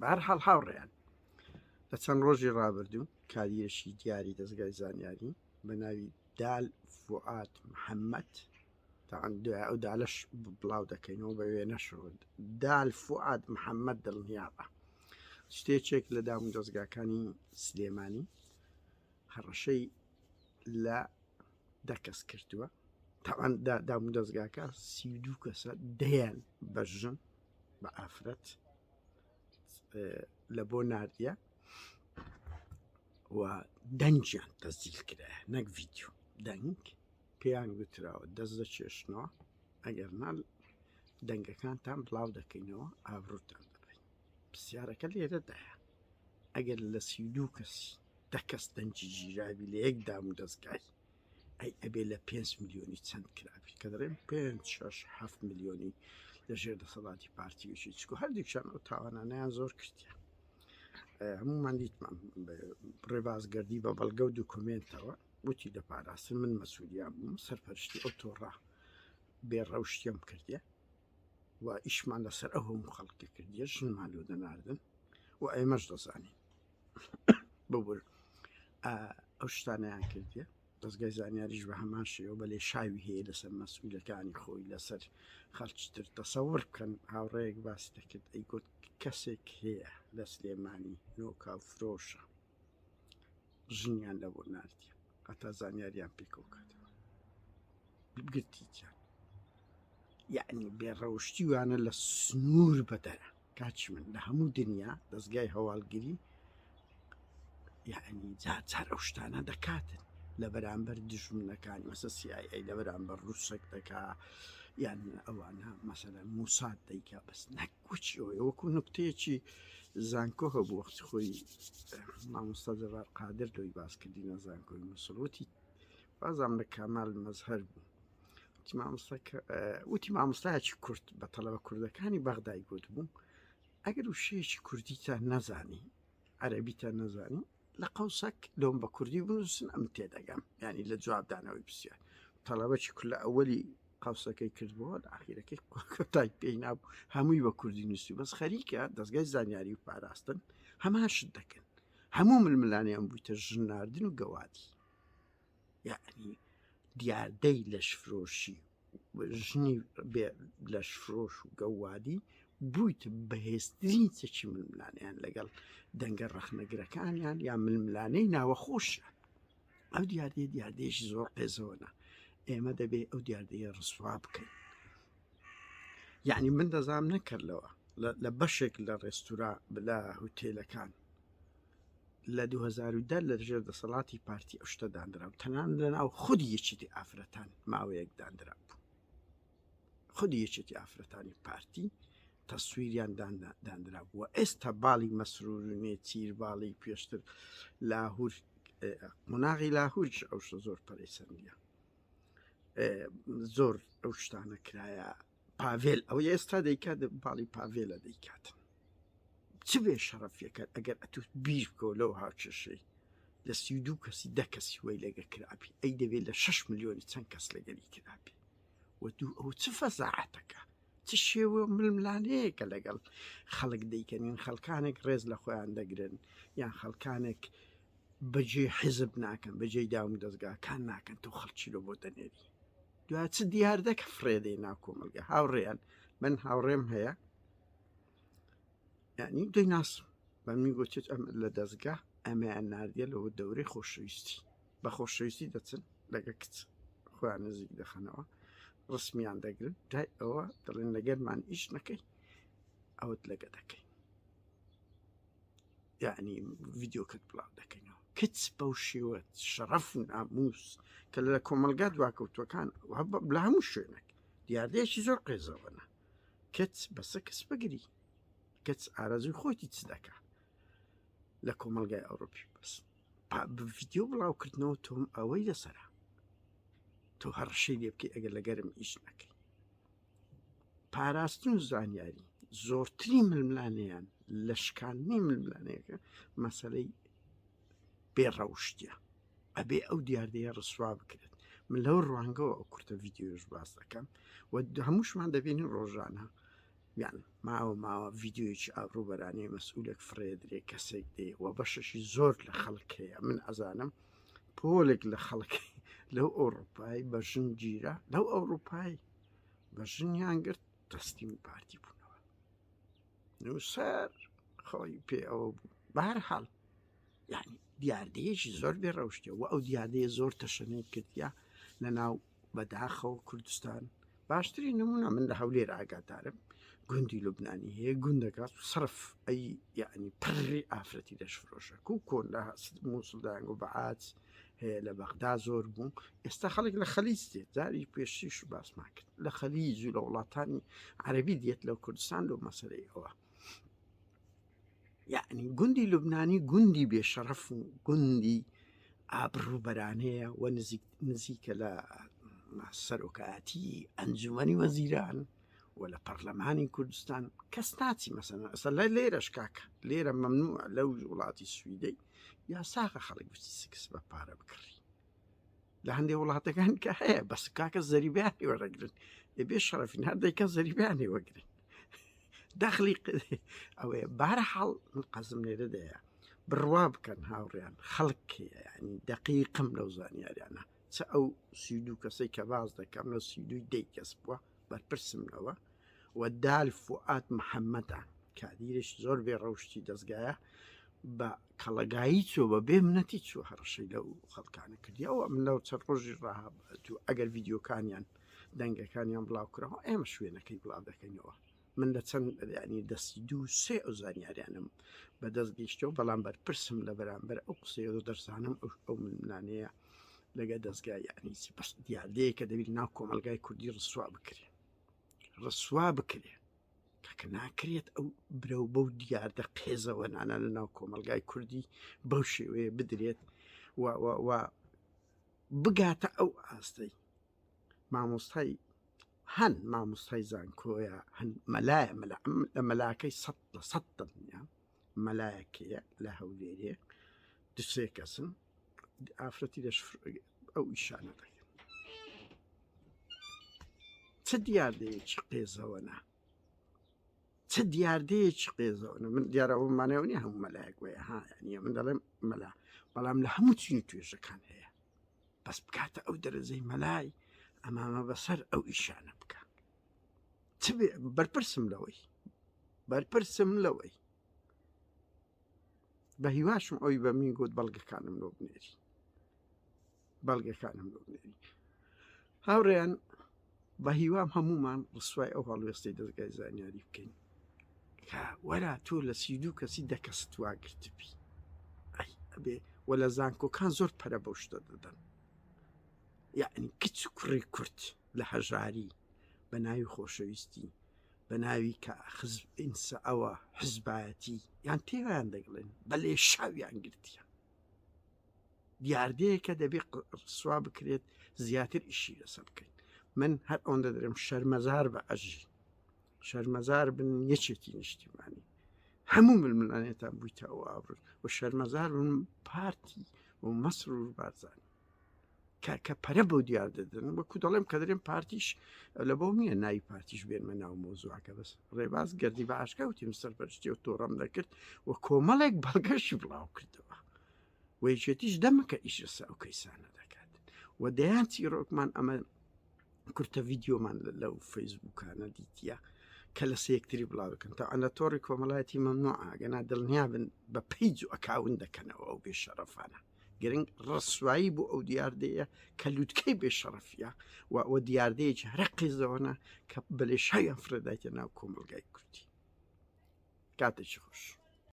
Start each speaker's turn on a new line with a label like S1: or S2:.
S1: بەهەرحاڵ هاوڕێیان لە چەند ڕۆژی ڕابردوو کادیرێکی دیاری دەزگای زانیاری بە ناوی دال فوئاد محەممەد دوای ئەو دالش بڵاو دەکەینەوە بە وێنەشەوە دال فوئاد محەممەد دڵنیابە شتێکێک لە دام و دەزگاکانی سلێمانی هەڕەشەی لە دە کەس کردووە تاوان دام و دەزگاکە 32 کەسە دەیان بە ژن بە ئافرەت لە بۆ ناردیە و دەنگیان تەسجیل کرایە نەک ڤیدیۆ دەنگ پێیان گوتراوە دەست دەکێشنەوە ئەگەر نا دەنگەکانتان بڵاو دەکەینەوە ئابروتان دەبین پرسیارەکە لێرەدایە ئەگەر لە 32 کەس دە کەس دەنگی گیراوی لە یەک دام و دەستگای ئەی ئەبێ لە پێنج ملیۆنی چەند کرابی کە دەڵێم پێنج شەش هەفت ملیۆنی لە ژێر دەسەڵاتی پارتی و چکو هەردووکیان ئەو تاوانانیان زۆر کردیان هەمومان دیتمان ڕێباز گەردی بە بەڵگە و دوکمنتەوە وتی لە پاراستن من مەسوولیان بووم سەرپەرشتی ئەو تۆڕە بێ ڕەوشتیم کردیە و ئیشمان لەسەر ئەو هەموو خەڵکە کردیە ژنمان لۆ دەناردن و ئێمەش دەزانین ببور ئەو شتانیان کردیە دەستگای زانیاریش بە هەمان شێوە بە لێشاوی هەیە لەسەر مەسئولەکانی خۆی لەسەر خەڵکی تر تەسەور بکەن هاوڕێیەک باسی دەکرد ئەی گوت کەسێک هەیە لە سلێمانی نۆکا و فرۆشە ژنیان لە بۆ ناردیە هەتا زانیاریان پێکەوە کاتەوە گرتیتیان یعنی بێڕەوشتی وانە لە سنوور بەدەرە کاکی من لە هەموو دنیا دەستگای هەواڵگری یعنی جار جار ئەو شتانە دەکاتن لە بەرامبەر دژمنەکانی مەسە CIA لە بەرامبەر ڕووسەک دەکا یان ئەوانە مەسەلە موساد دەیکا بەس نەکوچی ئەوەیە وەکو نکتەیەکی زانکۆ هەبوو وەختی خۆی مامۆستا جەبار قادر لۆی باسکردینە زانکۆی موسڵ وتی بازام لە کامال مەزهەر بوو وتی مامۆستایەکی کورد بە تەڵەبە کوردەکانی بەغدای گوت بوو ئەگەر وشەیەکی کوردیتان نەزانی عەربیتان نەزانی لە قەوسەک لۆم بە کوردی بنووسن ئەم تێدەگەم ینی لە جوابدانەوەی پرسیار تەڵەبەکی کورد لە ئەوەلی قەوسەکەی کردبووە لە ئاخیرەکەی تای پێی نابوو هەمووی بە کوردی نووسی بەس خەریکە دەستگای زانیاری و پاراستن هەمان شت دەکەن هەموو ململانێیان بوویتە ژنناردن و گەوادی یعنی دیاردەی لەشفرۆشی ژنی لەشفرۆش و گەوادی بوویت بەهێزترین چەکی ململانیان لەگەڵ دەنگە ڕەخنەگرەکانیان یا ململانەی ناوەخۆشیان ئەو دیاردەیە دیاردەیەکی زۆر قێزەوەە ئێمە دەبێ ئەو دیاردەیە ڕسوا بکەین یعنی من دەزانام نەکرد لەوە لە بەشێک لە ڕێستورا لە هوتێلەکان لە 2010 لە ژێر دەسەڵاتی پارتی ئەو شتە دانرا و تەنان لە ناو خودی یەکێتی ئافرەتان ماوەیەک دانرا بوو خودی یەکێتی ئافرەتانی پارتی تەسویریان دانرا بووە ئێستا باڵی مەسرور و نێچیر باڵی پێشتر لاهور قۆناغی لاهورش ئەو شتە زۆر پەرەی سەندیە زۆر ئەو شتانە کرایە پاڤێل ئەو ئێستا دەیکات باڵی پاڤێلە دەیکاتن چ بێ شەڕەفیەکە ئەگەر ئەتو بیر بکەوە لەو هاوکێشەی لە 32 کەسی دە کەسی وەی لەگە کرابی ئەی دەبێت لە 6 ملیۆنی چەند کەس لەگەری کرابی و دوو ئەو چ فەزاعەتەکە چ شێوە ململانەیەکە لەگەڵ خەڵک دەیکەنین خەڵکانێک ڕێز لە خۆیان دەگرن یان خەڵکانێک بەجێ حیزب ناکەن بەجێی داوم دەستگاکان ناکەن تۆ خەڵکی لۆ بۆ دەنێری دوا چ دیاردەکە فڕێدەی ناو کۆمەڵگە هاوڕێیان من هاوڕێم هەیە یعنی دەیناسم بە منی گوتێت ئەم لە دەستگا ئەمەیان ناردیە لەوە دەورەی خۆشەویستی بە خۆشەویستی دەچن لەگە کچ خۆیان نزیک دەخەنەوە ڕسمیان دەگرن دوای ئەوە دەڵێن لەگەرمان ئیش نەکەی ئەوت لەگە دەکەین یعنی ڤیددیوکەت بڵاو دەکەینەوە کچ بەو شێوە شەڕەف و ناموس کە لە کۆمەلگا دواکەوتوەکان لە هەموو شوێنێک دیاردەیەکی زۆر قێزەوەنە کچ بەسە کەس بگری کچ ئارەزوی خۆیتی چ دەکا لە کۆمەلگای ئەوروپی بەس ڤیددیو بڵاوکردنەوە تۆم ئەوەی لەسرە تۆ هەڕشەی لێ بکەی ئەگەر لەگەرم ئیش نەکەی پاراستن و زانیاری زۆرترین ململانێیان لە شکاندنی ململانێکە مەسەلەی بێڕەوشتیە ئەبێ ئەو دیاردەیە ڕسوا بکرێت من لەو ڕوانگەوە ئەو کورتە ڤیددیوش باس دەکەم و هەمووشمان دەبینین ڕۆژانە. یان ماوە ماوە ڤیددیویەکی ئابڕوبەرانەی مەسئولێک فڕێدرێ کەسێک دێ و بەشەشی زۆر لە خەڵک هەیە من ئەزانم پۆلێک لە خەڵک لەو ئەوروپای بە ژن گیرە لەو ئەوروپای بە ژنیان گرت تەسلیمی پارتی بوونەوە نووسەر خۆی پێ ئەوە بوو بەهەرحاڵ یعنی دیاردەیەکی زۆر بێ ڕەوشتە و ئەو دیاردەیە زۆر تەشەنەی کردیا لە ناو بەداخەوە کوردستان باشترین نمونە من لە هەولێر ئاگادارم گوندی لوبنانی هەیە گوندەکە سرف ئەی یعنی پڕی ئافرەتی لەش فرۆشە کو کۆن لە مووسڵدانگ و بەعات هەیە لە بەغدا زۆر بوو ئێستا خەڵک لە خەلیج دێت جاری پێشیش باسمان کرد لە خەلیج و لە وڵاتانی عەربی دێت لە کوردستان لۆ مەسەرەی ئەوە یعنی گوندی لوبنانی گوندی بێشەڕەف و گوندی ئابڕوبەرانەیە و نزیک نزیکە لە سەرۆکایەتی ئەنجومەنی وەزیران و لە پەرلەمانی کوردستان کەس ناچی مەسەن ئەسە لە لێرەش کاکە لێرە مەمنوع لەو وڵاتی سویدەی یاساغە خەڵک بچی سکس بە پارە بکڕی لە هەندێک وڵاتەکان کە هەیە بەس کاکە زەریبیانی وەرەگرن بێ شەرەفین هەر دەیکەن زەریبیانی وەگرن دەخلی ئەوەیە بارە حاڵ من قەزم لێرەدایە بڕوا بکەن هاوڕیان خەڵک ینی دقیقم لەو زانیاریانە چ ئەو سیدو کەسەی کە باز دەکەم لە سیدوی دەی کەس بووە بەرپرسم لەوە و دال فوئاد محەممەدە کادیرش زۆر بێ ڕەوشی دەستگایە بە کەڵەگایی چوە بە بێ منەتی چوە هەڕەشەی لەو خەڵکانە کردی ئەوە من لەو چەند ڕۆژی ڕاهاتوو ئەگەر ڤیددیوکانیان دەنگەکانیان بڵاو کراوە ئێمە شوێنەکەی بڵاو دەکەینەوە من لە چەند ینی دەستی دوو سێ ئەو زانیاریانم بەدەست گەیشتەوە بەڵام بەرپرسم لە بەرامبەر ئەو قسەیە دەرزانم ئەو ئەو ململانەیە لەگە دەستگای یعنی چی بەس دیاردەیە کە دەبیت ناو کۆمەلگای کوردی ڕسوا بکرێ ڕسوا بکرێ کاکە ناکرێت ئەو برەو بەو دیاردە قێزەوە نانە لە ناو کۆمەلگای کوردی بەو شێوەیە بدرێت و و بگاتە ئەو ئاستەی مامۆستای هەن مامۆستای زانکۆیە هەن مەلایە مەلا لە مەلاکەی سە لە سە دڵنیا مەلایەکەیە لە هەولێرێ دوسێ کەسن ئافرەتی لەش ئەو ئیشانە دەکەن چ دیاردەیەکی قێزەوەە چ دیاردەیەکی قێزەوەە من دیارە ئەوە مانەوە نیە هەموو مەلایەک وەیە ها یعنی من دەڵێم مەلا بەڵام لە هەموو چین و توێژەکان هەیە بەس بکاتە ئەو دەرەجەی مەلای ئەمامە بەسەر ئەو ئیشانە بکە چ بەرپرسم لەوەی بەرپرسم لەوەی بە هیواشم ئەوی بە من گوت بەڵگەکانم لۆ بنێری بەڵگەکانم لۆ بنێری هاوڕێیان بە هیوام هەمومان ڕسوای ئەو هەڵوێستی دەستگای زانیاری بکەین کە وەرا تۆ لە سیدو کەسی دەکەست واگرتبی ئەی ئەبێ و لە زانکۆکان زۆر پەرە بەو شتە دەدەن یعنی کچ کوڕی کورت لە هەژاری بە ناوی خۆشەویستی بە ناوی کە خزب ئینسە ئەوە حزبایەتی یان پێویان دەگڵێن بە لێشاویان گرتیە دیاردەیەکە دەبێ ڕسوا بکرێت زیاتر ئیشی لەسەر بکەین من هەر ئەوەندە دەرم شەرمەزار بە ئەژی شەرمەزار بن یەکێتی نیشتیمانی هەموو ململانێتان بوویتە ئەو ئابڕ و شەرمەزار بن پارتی و مەسر و بارزانانی کە کە پەرە بەو دیار دەدەن وەکو دەڵێم کە دەرێن پارتیش لە بۆ نییە ناوی پارتیش بێنمە ناو مۆزوعەکە بەس ڕێباز گردی بە ئاشکا وتیم سەرپەرشتی و تۆڕەم دەکرد و کۆمەڵێک بەڵگەشی بڵاو کردەوە و یەکێتیش دەمەکە ئیش لەسەر ئەو کەیسانە دەکات و دەیان چیرۆکمان ئەمە کورتە ڤیددیۆمان لەو فەیسبوکانە دیتە کە لە سەیەکتری بڵاو بکەن تا ئەلە تۆڕی کۆمەڵایەتی مەمنوع ئاگەنا دڵنیا بن بە page و account دەکەنەوە ئەو بێ شەرەفانە گرنگ ڕسوایی بۆ ئەو دیاردەیە کە لوتکەی بێ شەڕەفیە و ئەوە دیاردەیەکی هەرە قیزەوەە کە بەلێشاویان فرێدایتە ناو کۆمەڵگای کوردی کاتێکی خۆش.